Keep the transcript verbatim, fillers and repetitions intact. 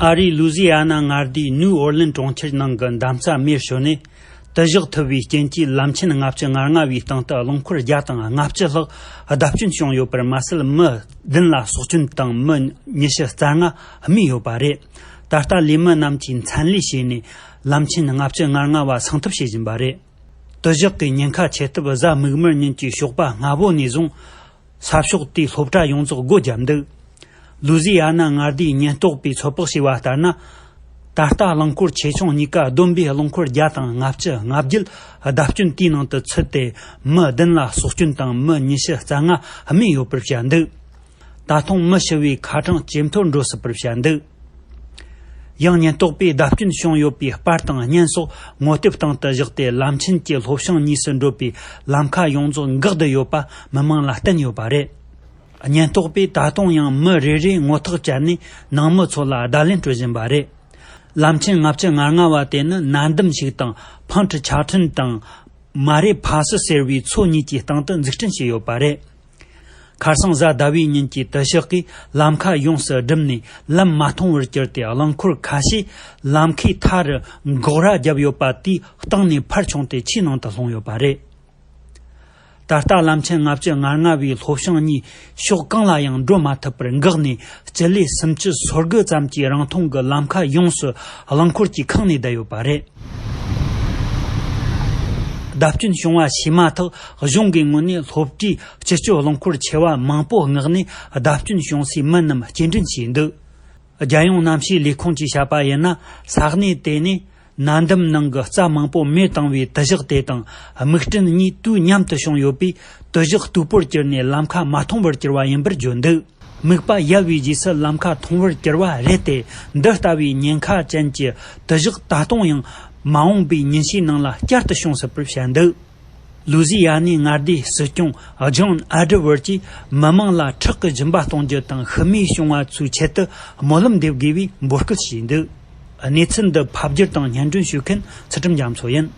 ཨ་རིའི་ལུའུ་ཟི་ཡ་ན་མངའ་སྡེའི་ནིའུ་ཨོར་ལིན་གྲོང་ཁྱེར་ནང་གི་འདམ་རྩྭ་མེར་ཤོར་ནས། དུ་བཞག་ཐུབ་པའི་རྐྱེན་གྱིས་ལམ་ཆེན་ལྔ་བཅུ་ང་ལྔ་བའི་སྟེང་དུ་རླངས་འཁོར་བརྒྱ་དང་ལྔ་བཅུ་ལྷག་བརྡབ་སྐྱོན་བྱུང་ཡོད་པར། མ་ཟད་མི་བདུན་ལ་སྲོག་སྐྱོན་དང་མི་ཉི་ཤུ་རྩ་ལྔ་རྨས་ཡོད་པ་རེད། ད་ལྟ་ལས་མི་རྣམས་ཀྱིས་མཚན་ལས་བྱས་ནས་ལམ་ཆེན་ལྔ་བཅུ་ང་ལྔ་བ་སྲུང་ཐབས་བྱེད་བཞིན་པ་རེད། དུ་བཞག་གི་ཉེན་ཁ་ཆེ་སྟབས་གཟའ་མིག་དམར་ཉིན་གྱི་ཞོགས་པ་སྔ་པོ་ནས་བཟུང་། ས་ཕྱོགས་དེའི་སློབ་གྲྭ་ཡོངས་རྫོགས་སྒོ་བརྒྱབ་འདུག་ལུའུ་ཟི་ཡ་ན་མངའ་སྡེའི་ཉེན་རྟོག་པས་ཚོད་དཔག་བྱས་པ་ལྟར་ན། ད་ལྟ་རླངས་འཁོར་ཆེ་ཆུང་གཉིས་ཀ་བསྡོམས་པའི་རླངས་འཁོར་བརྒྱ་དང་ལྔ་བཅུ་ང་བརྒྱད་བརྡབ་སྐྱོན་དེའི་ནང་དུ་ཚུད་དེ། མི་བདུན་ལ་སྲོག་སྐྱོན་དང་མི་ཉི་ཤུ་རྩ་ལྔ་རྨས་ཡོད་པར་བཤད་འདུག་ད་དུང་མི་ཤི་བའི་ཁ་གྲངས་ཇེ་མཐོར་འགྲོ་སྲིད་པར་བཤད་འདུག་ཡང་ཉེན་རྟོག་པས་བརྡབ་སྐྱོན་བྱུང་ཡོད་པའི་པར་དང་བརྙན་སོགས་ངོ་དེབ་སྟེང་དུ་བཞག་སྟེ། ལམ་ཆེན་གྱི་ལྷོ་བྱང་གཉིས་སུ་འགྲོ་བའི་ལམ་ཁ་ཡོངས་རྫོགས་འགག་བསྡད་ཡོད་པ་མི་མང་ལ་བསྟན་ཡོད་པ་རེད། ཉེན་རྟོག་པས་ད་དུང་ཡང་མི་རེ་རེའི་ངོ་ཐག་བཅད་ནས་ནང་མི་ཚོ་ལ་བརྡ་ལན་སྤྲོད་བཞིན་པ་རེད། ལམ་ཆེན་ལྔ་བཅུ་ང་ལྔ་བ་དེ་ནི་ན་འདམ་ཞིག་དང་ཕང་ཁྲི་ཆ་ཁྲིན་དང་མ་རེ་ཕ་སི་ཟེར་བའི་མཚོ་གཉིས་ཀྱི་སྟེང་དུ་འཛུགས་སྐྲུན་བྱས་ཡོད་པ་རེད། ཁ་སང་གཟའ་ཟླ་བའི་ཉིན་གྱི་དུ་ཞག་གིས་ལམ་ཁ་ཡོངས་སུ་བསྒྲིབས་ནས་ལམ་མ་མཐོང་བར་གྱུར་ཏེ། རླངས་འཁོར་ཁ་ཤས་ལམ་ཁའི་མཐའ་རུ་འགོག་ར་བརྒྱབ་ཡོད་པ་དེའི་སྟེང་ནས་ཕར་མཆོངས་ཏེ་ཆུའི་ནང་དུ་ལྷུང་ཡོད་པ་རེད། ད་ལྟ་ལམ་ཆེན་ལྔ་བཅུ་ང་ལྔ་བའི་ལྷོ་བྱང་གཉིས་ཕྱོགས་གང་ལ་ཡང་འགྲོ་མ་ཐུབ་པར་འགག་ནས། སྤྱི་ལེ་སུམ་ཅུ་སོ་དགུ་ཙམ་གྱི་རིང་ཐུང་གི་ལམ་ཁ་ཡོངས་སུ་རླངས་འཁོར་གྱིས་ཁེངས་ནས་བསྡད་ཡོད་པ་རེད། བརྡབ་སྐྱོན་བྱུང་བ་ཤེས་མ་ཐག་གཞུང་གི་ངོས་ནས་སློབ་གྲྭའི་སྤྱི་སྤྱོད་རླངས་འཁོར་ཆེ་བ་མང་པོ་མངགས་ནས། བརྡབ་སྐྱོན་བྱུང་སའི་མི་རྣམས་སྐྱེལ་འདྲེན་བྱས་འདུག་རྒྱལ་ཡོངས་གནམ་གཤིས་ལས་ཁུངས་ཀྱིས་བཤད་པ་ཡིན་ན། ས་གནས་དེ་ནས་ན་འདམ་ནང་གི་རྩྭ་མང་པོ་མེར་བཏང་བའི་དུ་ཞག་དེ་དང་དམིགས་སྐྲུན་གཉིས་དུས་མཉམ་དུ་བྱུང་ཡོད་པས། དུ་ཞག་སྟུག་པོར་གྱུར་ནས་ལམ་ཁ་མ་མཐོང་བར་གྱུར་བ་ཡིན་པར་བརྗོད་འདུག་དམིགས་པ་ཡལ་བའི་རྗེས་སུ་ལམ་ཁ་མཐོང་བར་གྱུར་བ་རེད་དེ། འདི་ལྟ་བུའི་ཉེན་ཁ་ཅན་གྱི་དུ་ཞག་ད་དུང་ཡང་མ་འོངས་པའི་ཉིན་ཤས་ནང་ལ་བསྐྱར་དུ་བྱུང་སྲིད་པར་བཤད་འདུག་ལུའུ་ཟི་ཡ་ནའི་མངའ་སྡེའི་སྲིད་སྐྱོང་ཇོན་ཨ་ཌི་ཝར་གྱིས་མི་མང་ལ་ཁྲག་གི་སྦྱིན་པ་གཏོང་རྒྱུ་དང་ཤི་རྨས་བྱུང་བ་ཚོའི་ཆེད་དུ་སྨོན་ལམ་འདེབས་དགོས་པའི་འབོད་སྐུལ་བྱས་འདུག་གནས་ཚུལ་འདི་ཕབ་སྒྱུར་དང་སྙན་སྒྲོན་ཞུ་མཁན་ཚུལ་ཁྲིམས་རྒྱ་མཚོ་ཡིན།